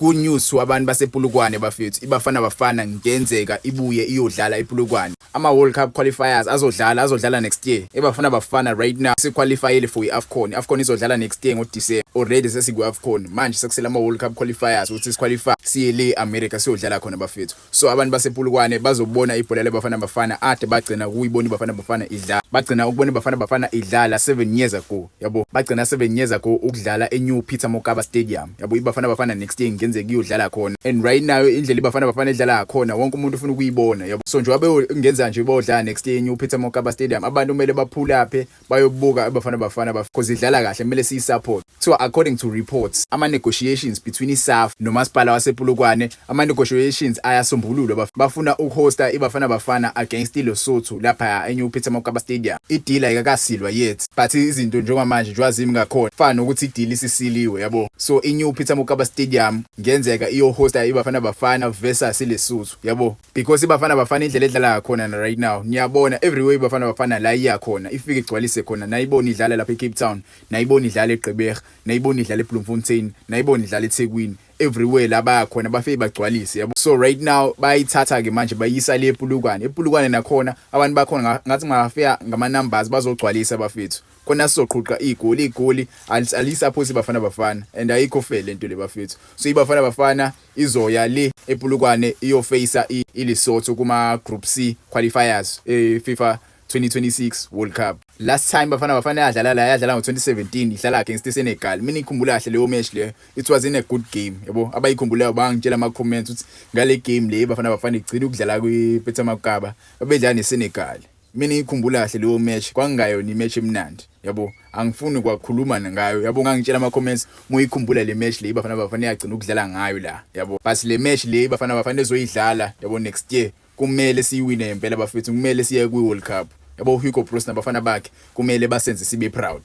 Good news to abantu basePolokwane bafethu, iBafana Bafana ngenzeka ibuye iyodlala ePolokwane. Ama-World Cup qualifiers azodlala next year. IBafana Bafana right now isiqualifyile for i-AFCON. I-AFCON izodlala next year ngoDisemba. Already sesiku-AFCON. Manje sekusele ama-World Cup qualifiers ukuthi siqualify siye le America siyodlala khona bafethu. So abantu basePolokwane bazobona ibhola leBafana Bafana ade bagcina ukuyibona iBafana Bafana idlala. Bagcina ukubona iBafana Bafana idlala 7 years ago. Yabo, bagcina 7 years ago ukudlala eNew Peter Mokaba Stadium. Yabo, iBafana Bafana next year ngenzeka iyodlala khona. And right now indlela iBafana Bafana idlala khona wonke umuntu ufuna ukuyibona, yabo. So njengoba ngenza nje bayodlala next year eNew Peter Mokaba Stadium, abantu kumele baphulaphe bayobuka iBafana Bafana because idlala kahle, kumele siyisupport. So according to reports, ama negotiations between iSAFA nomasipala wasePolokwane, ama negotiations ayasombululwa. Bafuna ukuhosta iBafana Bafana against iLesotho lapha eNew Peter Mokaba Stadium. I-deal ayikakasilwa yet, but izinto njengamanje njengoba zimi ngakhona fana nokuthi i-deal isisiliwe, yabo. So iNew Peter Mokaba Stadium ngenzeka iyohosta iBafana Bafana versus iLesotho, yabo, because iBafana Bafana indlela edlala ngakhona right now, niyabona everywhere iBafana Bafana la iya khona ifike igcwalise khona. Nayibona idlala lapha eCape Town, nayibona idlala eGqeberha, nayibona idlala eBloemfontein, nayibona idlala eThekwini, everywhere la baya khona bafike bagcwalise, yabo. So right now bayithatha ke manje bayisa le ePolokwane. EPolokwane nakhona abantu bakhona ngathi ngafika ngama numbers bazogcwalisa bafethu khona, sizoqhuqa igoli. Igoli alisupport iBafana Bafana and ayikho fair lento le bafethu. So iBafana Bafana izoya le ePolokwane iyofacea iLesotho kuma Group C qualifiers e FIFA 2026 World Cup. Last time Bafana Bafana yadlala la, yadlala ngo-2017 idlala against iSenegal. Mina ikhumbula kahle leyo match leyo, it was in a good game, yabo. Abayikhumbulayo bangitshela ama comments ukuthi ngale game le Bafana Bafana igcina ukudlala kwi-Peter Mokaba babedlala neSenegal. Mina ngikhumbula kahle leyo match, kwakungayona imatch emnandi, yabo, angifuni kwakhuluma ngayo, yabo. Ngangitshela ama comments muyikhumbula le match le iBafana Bafana yagcina ukudlala ngayo la, yabo. But le match le iBafana Bafana ezoyidlala, yabo, next year kumele siyiwine impela bafethu, kumele siye kwi World Cup, yabo. Hugo Broos nabafana bakhe kumele basenze sibe proud.